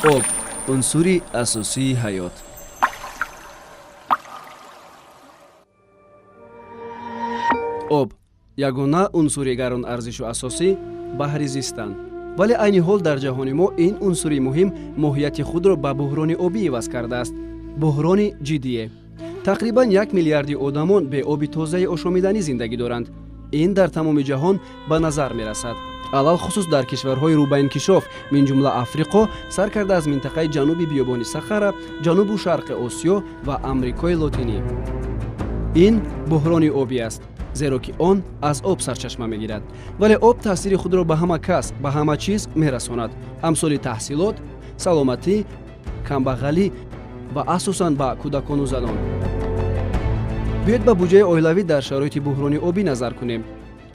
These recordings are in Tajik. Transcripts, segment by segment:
Об — унсури асосии ҳаёт. Об — ягона унсури гаронарзишу асосӣ баҳри зистан, вале айни ҳол дар ҷаҳони мо ин унсури муҳим моҳияти худро ба буҳрони обӣ иваз кардааст. Буҳрони ҷиддие. Тақрибан 1 миллиарди одамон бе оби тозаи ошомиданӣ зиндагӣ доранд. Ин дар тамоми ҷаҳон ба назар мерасад, алалхусус дар кишварҳои рӯ ба инкишоф, мин ҷумла Африқо, сар карда аз минтақаи ҷануби биёбони Сахара, ҷанубу шарқи Осиё ва Амрикои Лотинӣ. Ин буҳрони обӣ аст, зеро ки он аз об сарчашма мегирад. Вале об таъсири худро ба ҳама кас, ба ҳама чиз мерасонад, амсоли таҳсилот, саломатӣ, камбағалӣ ва асосан ба кӯдакону занон. Биёед, ба буҷаи оилавӣ дар шароити буҳрони обӣ назар кунем.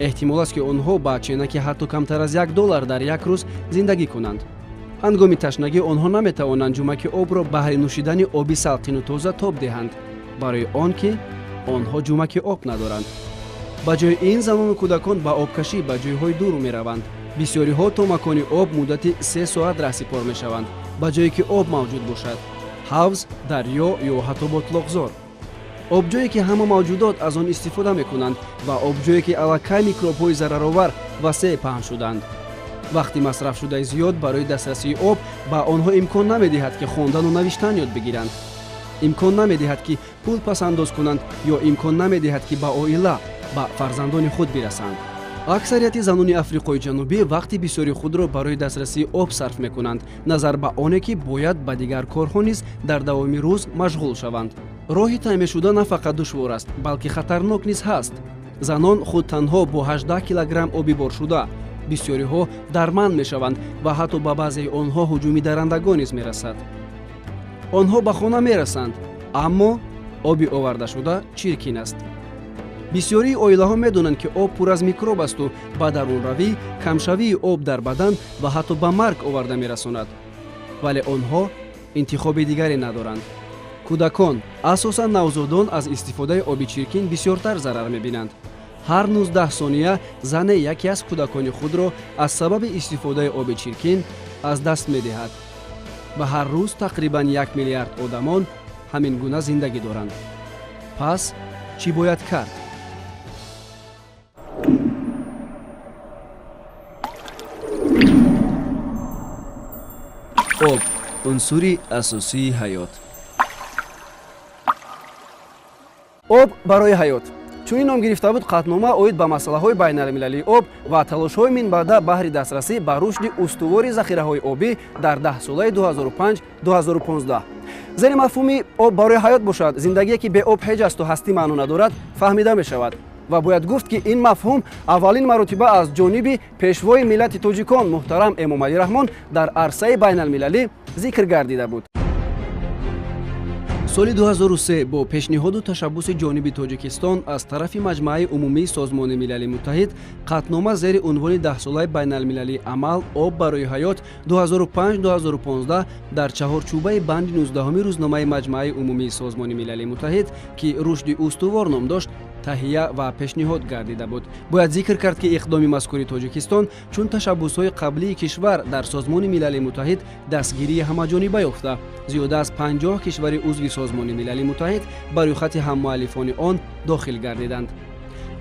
Эҳтимол аст, ки онҳо ба ченаки ҳатто камтар аз 1 доллар дар як рӯз зиндагӣ кунанд. Ҳангоми ташнагӣ онҳо наметавонанд ҷумаки обро баҳри нӯшидани оби салқину тоза тоб диҳанд, барои он ки онҳо ҷумаки об надоранд. Ба ҷои ин занону кӯдакон ба обкашӣ ба ҷойҳои дур мераванд. Бисёриҳо то макони об муддати 3 соат раҳсипор мешаванд, ба ҷое ки об мавҷуд бошад: ҳавз, дарё ё ҳатто ботлоқзор. Обҷое ки ҳама мавҷудот аз он истифода мекунанд ва обҷое ки аллакай микробҳои зараровар васеъ паҳн шуданд. Вақти масрафшудаи зиёд барои дастрасии об ба онҳо имкон намедиҳад, ки хондану навиштан ёд бигиранд, имкон намедиҳад, ки пул пасандоз кунанд ё имкон намедиҳад, ки ба оила, ба фарзандони худ бирасанд. Аксарияти занони Африқои Ҷанубӣ вақти бисёри худро барои дастрасии об сарф мекунанд, назар ба оне ки бояд ба дигар корҳо низ дар давоми рӯз машғул шаванд. Роҳи таймешуда на фақат душвор аст, балки хатарнок низ ҳаст. Занон худ танҳо бо 18 килограмм оби боршуда. Бисёриҳо дарманд мешаванд ва ҳатто ба баъзеи онҳо ҳуҷуми дарандагон низ мерасад. Онҳо ба хона мерасанд, аммо оби овардашуда чиркин аст. Бисёрии оилаҳо медонанд, ки об пур аз микроб асту ба дарунравӣ, камшавии об дар бадан ва ҳатто ба марг оварда мерасонад, вале онҳо интихоби дигаре надоранд. Кӯдакон, асосан навзодон, аз истифодаи оби чиркин бисёртар зарар мебинанд. Ҳар 19 сония зане яке аз кӯдакони худро аз сабаби истифодаи оби чиркин аз даст медиҳад ва ҳар рӯз тақрибан 1 миллиард одамон ҳамин гуна зиндагӣ доранд. Пас чӣ бояд кард? Об — унсури асосии ҳаёт. Об барои ҳаёт — чунин ном гирифта буд қатънома оид ба масъалаҳои байналмилалии об ва талошҳои минбаъда баҳри дастрасӣ ба рушди устувори захираҳои обӣ дар даҳсолаи 2005-2015. Зери мафҳуми об барои ҳаёт бошад, зиндагие ки бе об ҳеҷ асту ҳастӣ маъно надорад, фаҳмида мешавад. Ва бояд гуфт, ки ин мафҳум аввалин маротиба аз ҷониби пешвои миллати тоҷикон муҳтарам Эмомалӣ Раҳмон дар арсаи байналмилалӣ зикр гардида буд. Соли 2003 бо пешниҳоду ташаббуси ҷониби Тоҷикистон аз тарафи Маҷмааи Умумии Созмони Милали Муттаҳид қатънома зери унвони Даҳсолаи байналмилалии амал «Об барои ҳаёт» 2005-2015 дар чаҳорчӯбаи банди 19-уми рӯзномаи Маҷмааи Умумии Созмони Милали Муттаҳид, ки «Рушди устувор» ном дошт, таҳия ва пешниҳод гардида буд. Бояд зикр кард, ки иқдоми мазкури Тоҷикистон, чун ташаббусҳои қаблии кишвар дар Созмони Милали Муттаҳид, дастгирии ҳамаҷониба ёфта, зиёда аз 50 кишвари узви Созмони Милали Муттаҳид ба рӯйхати ҳаммуаллифони он дохил гардиданд.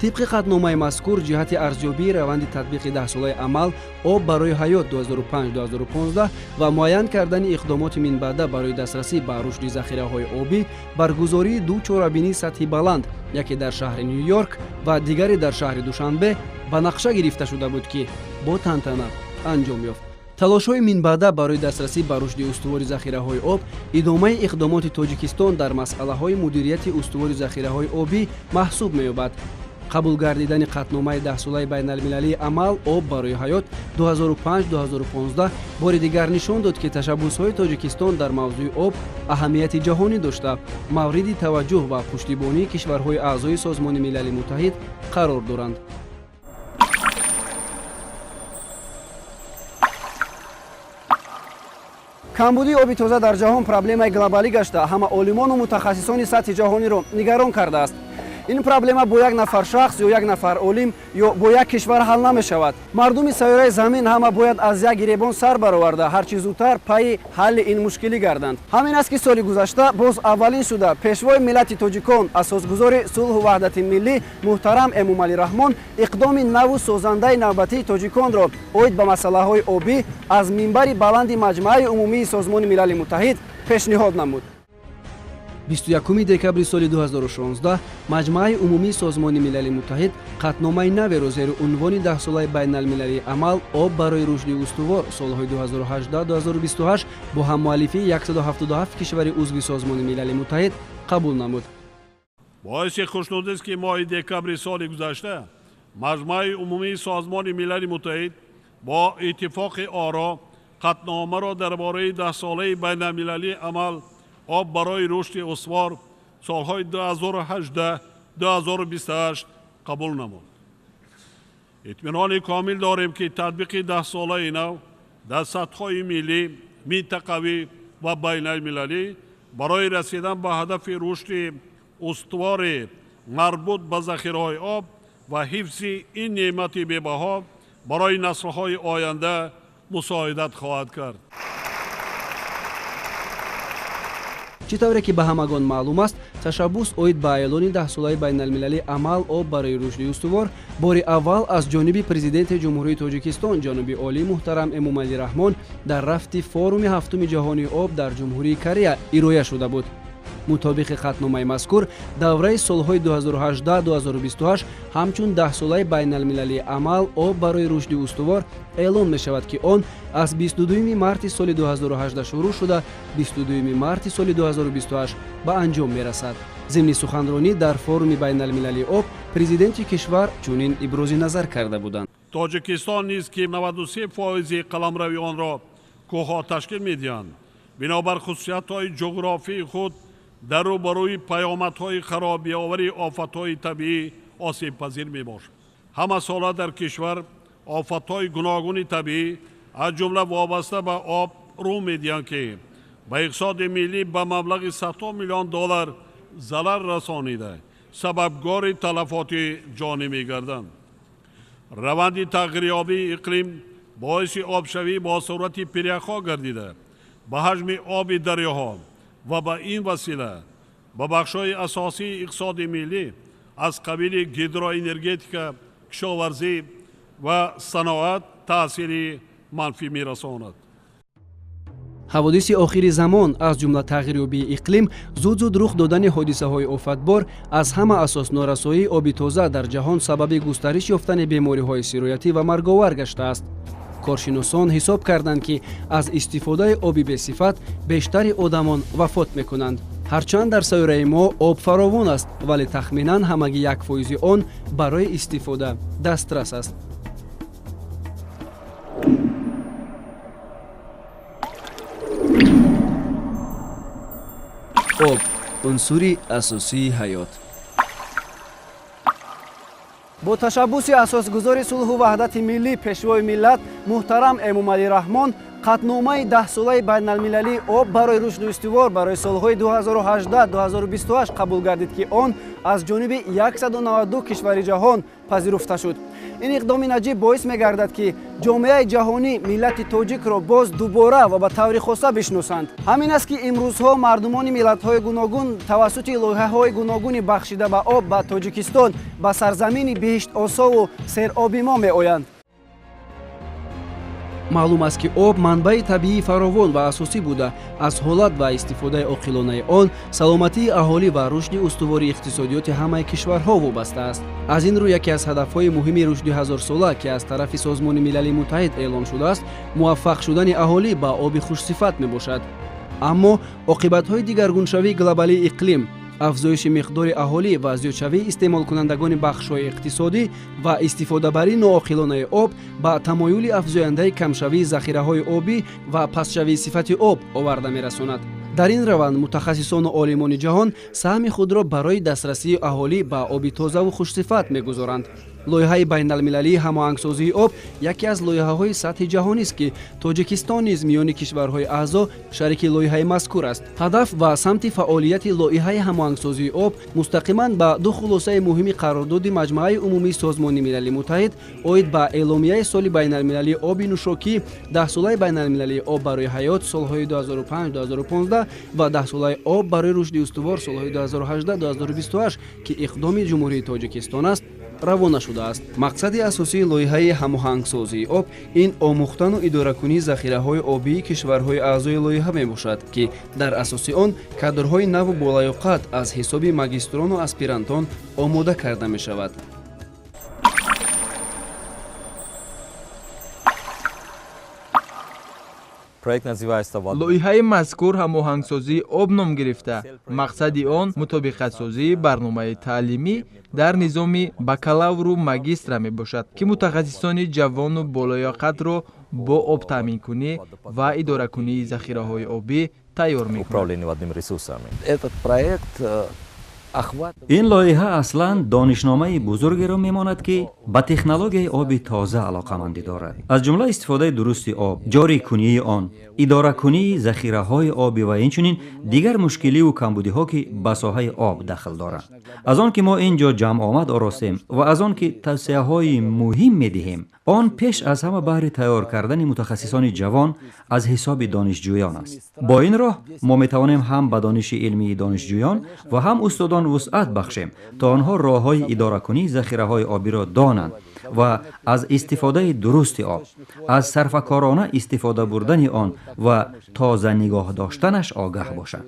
Тибқи қатъномаи мазкур, ҷиҳати арзёбии раванди татбиқи даҳсолаи амал «Об барои ҳаёт» 2005-2015 ва муайян кардани иқдомоти минбаъда барои дастрасӣ ба рушди захираҳои обӣ, баргузории ду чорабинии сатҳи баланд, яке дар шаҳри Ню Йорк ва дигаре дар шаҳри Душанбе, ба нақша гирифта шуда буд, ки бо тантана анҷом ёфт. Талошҳои минбаъда барои дастрасӣ ба рушди устувори захираҳои об идомаи иқдомоти Тоҷикистон дар масъалаҳои мудирияти устувори захираҳои обӣ маҳсуб меёбад. Қабул гардидани қатъномаи даҳсолаи байналмилалии амал «Об барои ҳаёт» 2005-2015 бори дигар нишон дод, ки ташаббусҳои Тоҷикистон дар мавзӯи об аҳамияти ҷаҳонӣ дошта, мавриди таваҷҷӯҳ ва пуштибонии кишварҳои аъзои Созмони Милали Муттаҳид қарор доранд. Камбудии оби тоза дар ҷаҳон проблемаи глобалӣ гашта, ҳама олимону мутахассисони сатҳи ҷаҳониро нигарон кардааст. Ин проблема бо як нафар шахс ё як нафар олим ё бо як кишвар ҳал намешавад. Мардуми сайёраи замин ҳама бояд аз як гиребон сар бароварда, ҳарчи зудтар пайи ҳалли ин мушкилӣ гарданд. Ҳамин аст, ки соли гузашта боз аввалин шуда пешвои миллати тоҷикон, асосгузори сулҳу ваҳдати миллӣ муҳтарам Эмомалӣ Раҳмон иқдоми наву созандаи навбатии тоҷиконро оид ба масъалаҳои обӣ аз минбари баланди Маҷмааи Умумии Созмони Милали Муттаҳид пешниҳод намуд. 21 декабри соли 2016 Маҷмааи Умумии Созмони Милали Муттаҳид қатъномаи наверо зери унвони Даҳсолаи байналмилалии амал «Об барои рушди устувор» солҳои 2018-2028 бо ҳаммуаллифии 177 кишвари узви Созмони Милали Муттаҳид қабул намуд. Боиси хушнудист, ки моҳи декабри соли гузашта Маҷмааи Умумии Созмони Милали Муттаҳид бо иттифоқи оро қатъномаро дар бораи Даҳсолаи байналмилалии амал «Об барои рушди устувор» солҳои 2018-2028 қабул намуд. Итминони комил дорем, ки татбиқи даҳсолаи нав дар сатҳҳои миллӣ, минтақавӣ ва байналмилалӣ барои расидан ба ҳадафи рушди устувори марбут ба захираҳои об ва ҳифзи ин неъмати бебаҳо барои наслҳои оянда мусоидат хоҳад кард. Чӣ тавре ки ба ҳамагон маълум аст, ташаббус оид ба эълони Даҳсолаи байналмилалии амал «Об барои рушди устувор» бори аввал аз ҷониби Президенти Ҷумҳурии Тоҷикистон ҷаноби олӣ муҳтарам Эмомалӣ Раҳмон дар рафти форуми ҳафтуми ҷаҳонии об дар Ҷумҳурии Корея ироя шуда буд. Мутобиқи қатъномаи мазкур, давраи солҳои 2018-2028 ҳамчун Даҳсолаи байналмилалии амал «Об барои рушди устувор» эълон мешавад, ки он аз 22 марти соли 2018 шурӯъ шуда, 22 марти соли 2028 ба анҷом мерасад. Зимни суханронӣ дар форуми байналмилалии об президенти кишвар чунин ибрози назар карда буданд. Тоҷикистон низ, ки 93% қаламрави онро кӯҳҳо ташкил медиҳанд, бинобар хусусиятҳои ҷуғрофии худ дар рӯбарӯи паёмадҳои харобиовари офатҳои табиӣ осебпазир мебошад. Ҳама сола дар кишвар офатҳои гуногуни табиӣ, аз ҷумла вобаста ба об, рӯ медиҳанд, ки ба иқтисоди миллӣ ба маблағи садҳо миллион доллар зарар расонида, сабабгори талафоти ҷонӣ мегарданд. Раванди тағйирёбии иқлим боиси обшавӣ бо суръати пиряхҳо гардида, ба ҳаҷми оби дарёҳо ва ба ин васила ба бахшҳои асосии иқтисоди миллӣ аз қабили гидроэнергетика, кишоварзӣ ва саноат таъсири манфӣ мерасонад. Ҳаводиси охири замон, аз ҷумла тағйирёбии иқлим, зуд-зуд рух додани ҳодисаҳои офатбор, аз ҳама асос норасоии оби тоза дар ҷаҳон сабаби густариш ёфтани бемориҳои сироятӣ ва марговар гаштааст. Коршиносон ҳисоб карданд, ки аз истифодаи оби бесифат бештари одамон вафот мекунанд. Ҳарчанд дар сайёраи мо об фаровон аст, вале тахминан ҳамагӣ 1% он барои истифода дастрас аст. Об унсури асосии ҳаёт. Бо ташаббуси асосгузори сулҳу ваҳдати миллӣ, пешвои миллат муҳтарам Эмомалӣ Раҳмон қатъномаи Даҳсолаи байналмилалии «Об барои рушду устувор» барои солҳои 2018-2028 қабул гардид, ки он аз ҷониби 192 кишвари ҷаҳон пазируфта шуд. Ин иқдоми наҷиб боис мегардад, ки ҷомеаи ҷаҳонӣ миллати тоҷикро боз дубора ва ба таври хоса бишносанд. Ҳамин аст, ки имрӯзҳо мардумони миллатҳои гуногун тавассути лоиҳаҳои гуногуни бахшида ба об ба Тоҷикистон, ба сарзамини биҳиштосову сероби мо меоянд. Маълум аст, ки об манбаи табиии фаровон ва асосӣ буда, аз ҳолат ва истифодаи оқилонаи он саломатии аҳолӣ ва рушди устувори иқтисодиёти ҳамаи кишварҳо вобаста аст. Аз ин рӯ яке аз ҳадафҳои муҳими рушди ҳазорсола, ки аз тарафи Созмони Милали Муттаҳид эълон шудааст, муваффақ шудани аҳолӣ ба оби хушсифат мебошад. Аммо оқибатҳои дигаргуншавии глобалии иқлим, афзоиши миқдори аҳолӣ ва зиёдшавии истеъмолкунандагони бахшҳои иқтисодӣ ва истифодабарии ноохилонаи об ба тамоюли афзояндаи камшавии захираҳои обӣ ва пастшавии сифати об оварда мерасонад. Дар ин раванд мутахассисону олимони ҷаҳон саҳми худро барои дастрасии аҳолӣ ба оби тозаву хушсифат мегузоранд. Лоиҳаи байналмилалии ҳамоҳангсозии об яке аз лоиҳаҳои сатҳи ҷаҳонист, ки Тоҷикистон низ миёни кишварҳои аъзо шарики лоиҳаи мазкур аст. Ҳадаф ва самти фаъолияти лоиҳаи ҳамоҳангсозии об мустақиман ба ду хулосаи муҳими қарордоди Маҷмааи умумии Созмони Милали Муттаҳид оид ба эъломияи соли байналмилалии оби нӯшокӣ, даҳсолаи байналмилалии об барои ҳаёт солҳои 2005-2015 ва даҳсолаи об барои рушди устувор солҳои 2018-2028, ки иқдоми Ҷумҳурии Тоҷикистон аст, равона шудааст. Мақсади асосии лоиҳаи ҳамоҳангсозии об ин омӯхтану идоракунии захираҳои обии кишварҳои аъзои лоиҳа мебошад, ки дар асоси он кадрҳои наву болаёқат аз ҳисоби магистрону аспирантон омода карда мешавад. Лоиҳаи мазкур ҳамоҳангсозии об ном гирифта, мақсади он мутобиқатсозии барномаи таълимӣ дар низоми бакалавру магистра мебошад, ки мутахассисони ҷавону болоёқатро бо обтаъминкунӣ ва идоракунии захираҳои обӣ тайёр мекунад. Ин лоиҳа аслан донишномаи бузургеро мемонад, ки ба технологияи оби тоза алоқамандӣ дорад, аз ҷумла истифодаи дурусти об, ҷорикунии он, идоракунии захираҳои обӣ ва инчунин дигар мушкиливу камбудиҳо, ки ба соҳаи об дахл доранд. Аз он ки мо ин ҷо ҷамъомад оростем ва аз он ки тавсияҳои муҳим медиҳем, он пеш аз ҳама баҳри тайёр кардани мутахассисони ҷавон аз ҳисоби донишҷӯён аст. Бо ин роҳ мо метавонем ҳам ба дониши илмии донишҷӯён ва ҳам устодон вусъат бахшем, то онҳо роҳҳои идоракунии захираҳои обиро донанд ва аз истифодаи дурусти об, аз сарфакорона истифода бурдани он ва тоза нигоҳ доштанаш огаҳ бошанд.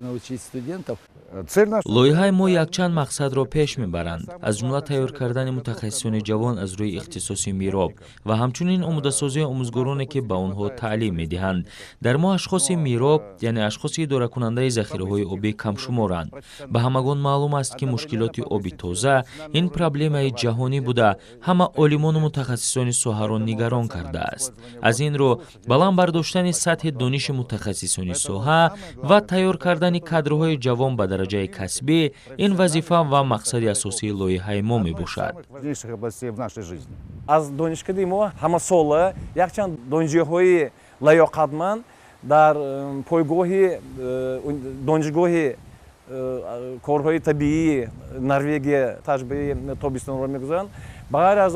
Лоиҳаи мо якчанд мақсадро пеш мебаранд, аз ҷумла тайёр кардани мутахассисони ҷавон аз рӯи ихтисоси мироб ва ҳамчунин омодасозии омӯзгороне, ки ба онҳо таълим медиҳанд. Дар мо ашхоси мироб, яъне ашхоси идоракунандаи захираҳои обӣ, камшуморанд. Ба ҳамагон маълум аст, ки мушкилоти оби тоза ин проблемаи ҷаҳонӣ буда, ҳама олимону мутахассисони соҳаро нигарон кардааст. Аз ин рӯ баланд бардоштани сатҳи дониши мутахассисони соҳа ва тайёр кардани кадрҳои ҷавон ба дараҷаи касбӣ ин вазифа ва мақсади асосии лоиҳаи мо мебошад. Аз донишкадаи мо ҳамасола якчанд донишҷӯҳои лаёқатманд дар пойгоҳи донишгоҳи корҳои табиии Норвегия таҷрибаи тобистонро мегузаранд. Ба ғайр аз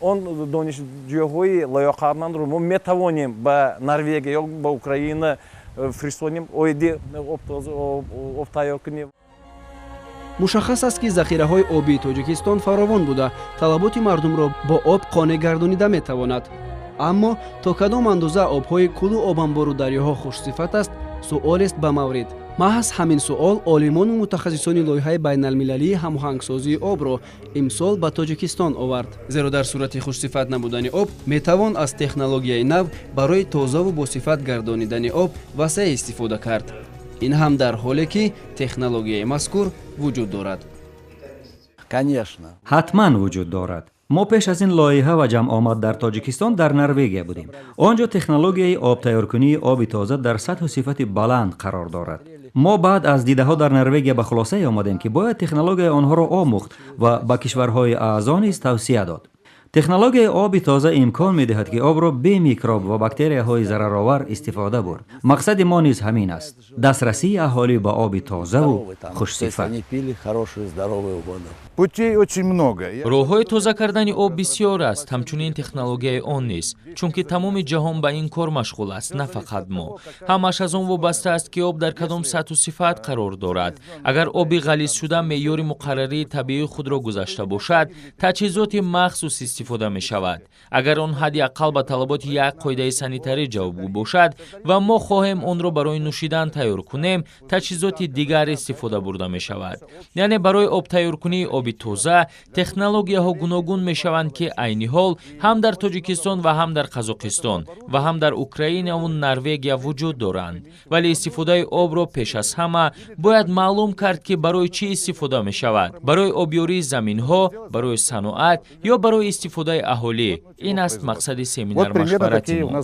он донишҷӯҳои лаёқатмандро мо метавонем ба Норвегия ё ба Украина фиристонем оиди об тайёр кунем. Мушаххас аст, ки захираҳои обии Тоҷикистон фаровон буда, талаботи мардумро бо об қонеъ гардонида метавонад. Аммо то кадом андоза обҳои кӯлу обанбору дарёҳо хушсифат аст, суолест ба маврид. Маҳз ҳамин суол олимону мутахассисони лоиҳаи байналмилалии ҳамоҳангсозии обро имсол ба Тоҷикистон овард. Зеро дар сурати хушсифат набудани об метавон аз технологияи нав барои тозаву босифат гардонидани об васеъ истифода кард. Ин ҳам дар ҳоле ки технологияи мазкур вуҷуд дорад. Ҳатман вуҷуд дорад. Мо пеш аз ин лоиҳа ва ҷамъомад дар Тоҷикистон дар Норвегия будем. Он ҷо технологияи обтайёркунии оби тоза дар сатҳу сифати баланд қарор дорад. Мо баъд аз дидаҳо дар Норвегия ба хулосае омадем, ки бояд технологияи онҳоро омӯхт ва ба кишварҳои аъзо низ тавсия дод. Технологияи оби тоза имкон медиҳад, ки обро бе микроб ва бактерияҳои зараровар истифода бурд. Мақсади мо низ ҳамин аст: дастрасии аҳолӣ ба оби тозаву хушсифат. Роҳҳои тоза кардани об бисёр аст, ҳамчунин технологияи он низ, чунки тамоми ҷаҳон ба ин кор машғул аст, на фақат мо. Ҳамаш аз он вобаста аст, ки об дар кадом сатҳу сифат қарор дорад. Агар оби ғализшуда меъёри муқаррарии табиии худро гузашта бошад, таҷҳизоти махсус истифода мешавад. Агар он ҳадди аққал ба талаботи як қоидаи санитарӣ ҷавобгӯ бошад ва мо хоҳем онро барои нӯшидан тайёр кунем, таҷҳизоти дигар истифода бурда мешавад. Яъне барои обтайёркунии оби тоза технологияҳо гуногун мешаванд, ки айни ҳол ҳам дар Тоҷикистон ва ҳам дар Қазоқистон ва ҳам дар Украинаву Норвегия вуҷуд доранд. Вале истифодаи обро пеш аз ҳама бояд маълум кард, ки барои чӣ истифода мешавад: барои обёрии заминҳо, барои саноат ё барои истифодаи аҳолӣ. Ин аст мақсади семинар-машварати мо.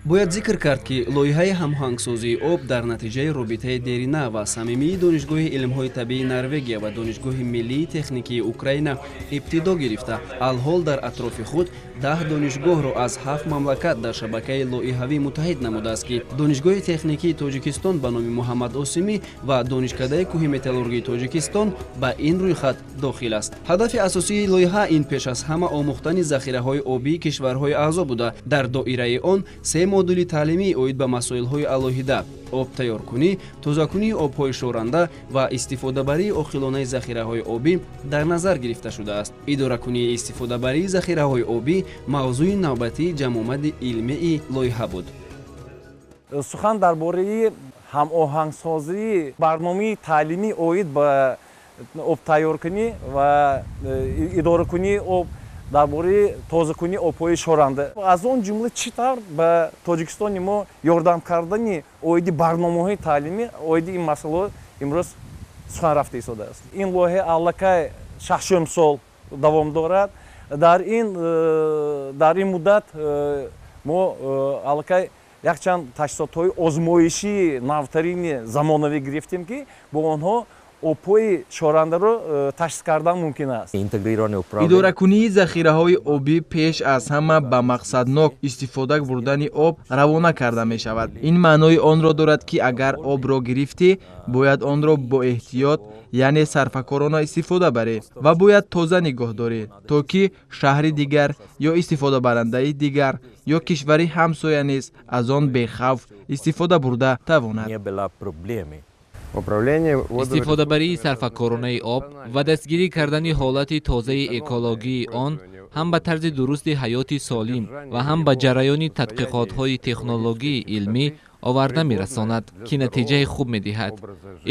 Бояд зикр кард, ки лоиҳаи ҳамоҳангсозии об дар натиҷаи робитаи дерина ва самимии Донишгоҳи илмҳои табиии Норвегия ва Донишгоҳи миллии техникии Украина ибтидо гирифта, алҳол дар атрофи худ 10 донишгоҳро аз 7 мамлакат дар шабакаи лоиҳавӣ муттаҳид намудааст, ки Донишгоҳи техникии Тоҷикистон ба номи Муҳаммад Осимӣ ва Донишкадаи кӯҳи металлургии Тоҷикистон ба ин рӯйхат дохил аст. Ҳадафи асосии лоиҳа ин пеш аз ҳама омӯхтани захираҳои обии кишварҳои аъзо буда, дар доираи он 3 модули таълимӣ оид ба масоилҳои алоҳида: обтайёркунӣ, тозакунии обҳои шоранда ва истифодабарии оқилонаи захираҳои обӣ дар назар гирифта шудааст. Идоракунии истифодабарии захираҳои обӣ мавзӯи навбатии ҷамъомади илмии лоиҳа буд. Сухан дар бораи ҳамоҳангсозии барномаи таълимӣ оид ба обтайёркунӣ ва идоракунии об, дар бораи тозакунии обҳои шоранда, аз он ҷумла чӣ тавр ба Тоҷикистони мо ёрдам кардани оиди барномаҳои таълимӣ оиди ин масъалаҳо имрӯз сухан рафта истодааст. Ин лоиҳа аллакай 6 сол давом дорад. Дар ин муддат мо аллакай якчанд таҷҳизотҳои озмоишии навтарини замонавӣ гирифтем, ки бо онҳо обҳои шорандаро ташхис кардан мумкин аст. Идоракунии захираҳои обӣ пеш аз ҳама ба мақсаднок истифода бурдани об равона карда мешавад. Ин маънои онро дорад, ки агар обро гирифтӣ, бояд онро бо эҳтиёт, яъне сарфакорона истифода барӣ ва бояд тоза нигоҳ дорӣ, то ки шаҳри дигар ё истифодабарандаи дигар ё кишвари ҳамсоя низ аз он бехавф истифода бурда тавонад. Истифодабарии сарфакоронаи об ва дастгирӣ кардани ҳолати тозаи экологии он ҳам ба тарзи дурусти ҳаёти солим ва ҳам ба ҷараёни тадқиқотҳои технологии илмӣ оварда мерасонад, ки натиҷаи хуб медиҳад.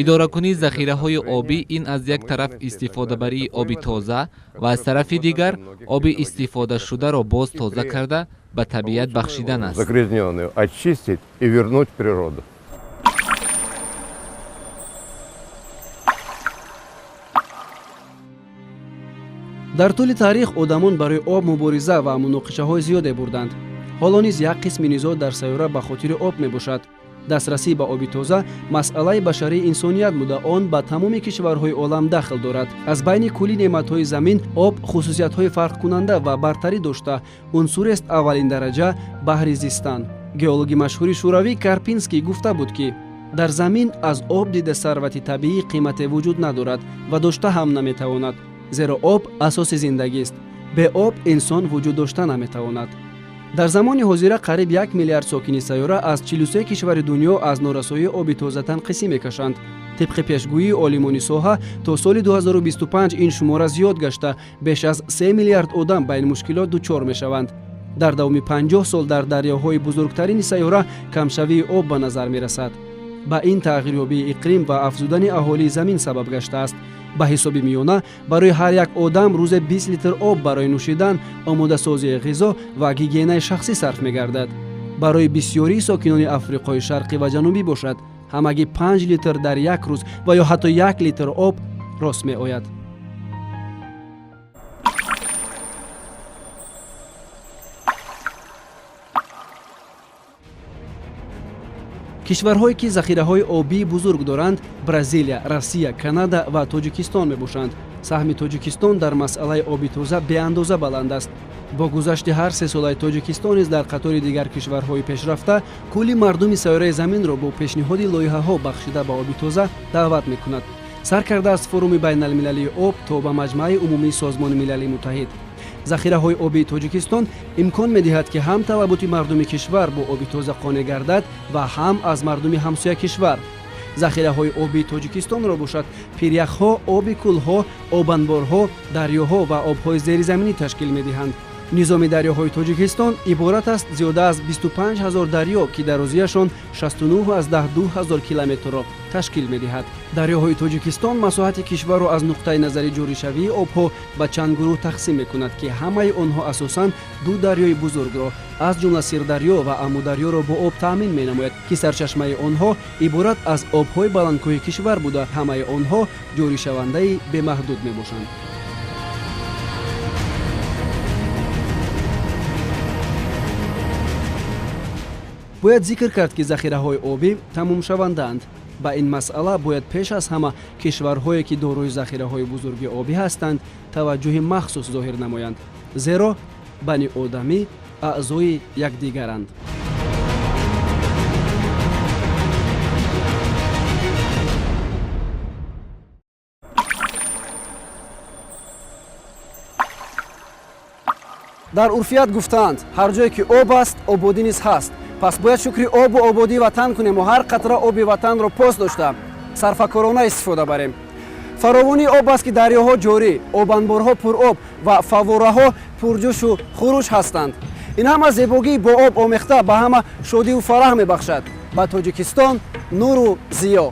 Идоракунии захираҳои обӣ ин аз як тараф истифодабарии оби тоза ва аз тарафи дигар оби истифодашударо боз тоза карда ба табиат бахшидан аст. Дар тӯли таърих одамон барои об мубориза ва муноқишаҳои зиёде бурданд. Ҳоло низ як қисми низоъ дар сайёра ба хотири об мебошад. Дастрасӣ ба оби тоза масъалаи башарии инсоният буда, он ба тамоми кишварҳои олам дахл дорад. Аз байни кулли неъматҳои замин об хусусиятҳои фарқкунанда ва бартарӣ дошта, унсурест аввалин дараҷа баҳри зистан. Геологи машҳури шӯравӣ Карпинский гуфта буд, ки дар замин аз об дида сарвати табиӣ қимате вуҷуд надорад ва дошта ҳам наметавонад, зеро об асоси зиндагист. Бе об инсон вуҷуд дошта наметавонад. Дар замони ҳозира қариб 1 миллиард сокини сайёра аз 43 кишвари дунё аз норасоии оби тоза танқисӣ мекашанд. Тибқи пешгӯии олимони соҳа, то соли 2025 ин шумора зиёд гашта, беш аз 3 миллиард одам ба ин мушкилот дучор мешаванд. Дар давоми 50 сол дар дарёҳои бузургтарини сайёра камшавии об ба назар мерасад. Ба ин тағйирёбии иқлим ва афзудани аҳолии замин сабаб гаштааст. Ба ҳисоби миёна барои ҳар як одам рӯзе 20 литр об барои нӯшидан, омодасозии ғизо ва гигиенаи шахсӣ сарф мегардад. Барои бисёрии сокинони Африқои Шарқӣ ва Ҷанубӣ бошад, ҳамагӣ 5 литр дар як рӯз ва ё ҳатто 1 литр об рост меояд. Кишварҳое ки захираҳои обии бузург доранд Бразилия, Россия, Канада ва Тоҷикистон мебошанд. Саҳми Тоҷикистон дар масъалаи оби тоза беандоза баланд аст. Бо гузашти ҳар 3 солаи Тоҷикистон низ дар қатори дигар кишварҳои пешрафта кулли мардуми сайёраи заминро бо пешниҳоди лоиҳаҳо бахшида ба оби тоза даъват мекунад. Сар карда аз форуми байналмилалии об то ба Маҷмааи умумии Созмони Милали Муттаҳид. Захираҳои обии Тоҷикистон имкон медиҳад, ки ҳам талаботи мардуми кишвар бо оби тоза қонеъ гардад ва ҳам аз мардуми ҳамсоя кишвар. Захираҳои обии Тоҷикистонро бошад пиряхҳо, оби кӯлҳо, обанборҳо, дарёҳо ва обҳои зеризаминӣ ташкил медиҳанд. Низоми дарёҳои Тоҷикистон иборат аст зиёда аз 25 ҳазор дарё, ки дарозияшон 69,2 ҳазор километрро ташкил медиҳад. Дарёҳои Тоҷикистон масоҳати кишварро аз нуқтаи назари ҷоришавии обҳо ба чанд гурӯҳ тақсим мекунад, ки ҳамаи онҳо асосан ду дарёи бузургро, аз ҷумла Сирдарё ва Амударёро бо об таъмин менамояд, ки сарчашмаи онҳо иборат аз обҳои баландкӯҳи кишвар буда, ҳамаи онҳо ҷоришавандаи бемаҳдуд мебошанд. Бояд зикр кард, ки захираҳои обӣ тамомшавандаанд. Ба ин масъала бояд пеш аз ҳама кишварҳое, ки дорои захираҳои бузурги обӣ ҳастанд, таваҷҷӯҳи махсус зоҳир намоянд, зеро бани одамӣ аъзои якдигаранд. Дар урфият гуфтаанд, ҳар ҷое ки об аст, ободӣ низ ҳаст. Пас бояд шукри обу ободии ватан кунем ва ҳар қатра оби ватанро пос дошта, сарфакорона истифода барем. Фаровонии об аст, ки дарёҳо ҷорӣ, обанборҳо пуроб ва фаввораҳо пурҷӯшу хуруш ҳастанд. Ин ҳама зебогии бо об омехта ба ҳама шодиву фараҳ мебахшад, ба Тоҷикистон нуру зиё.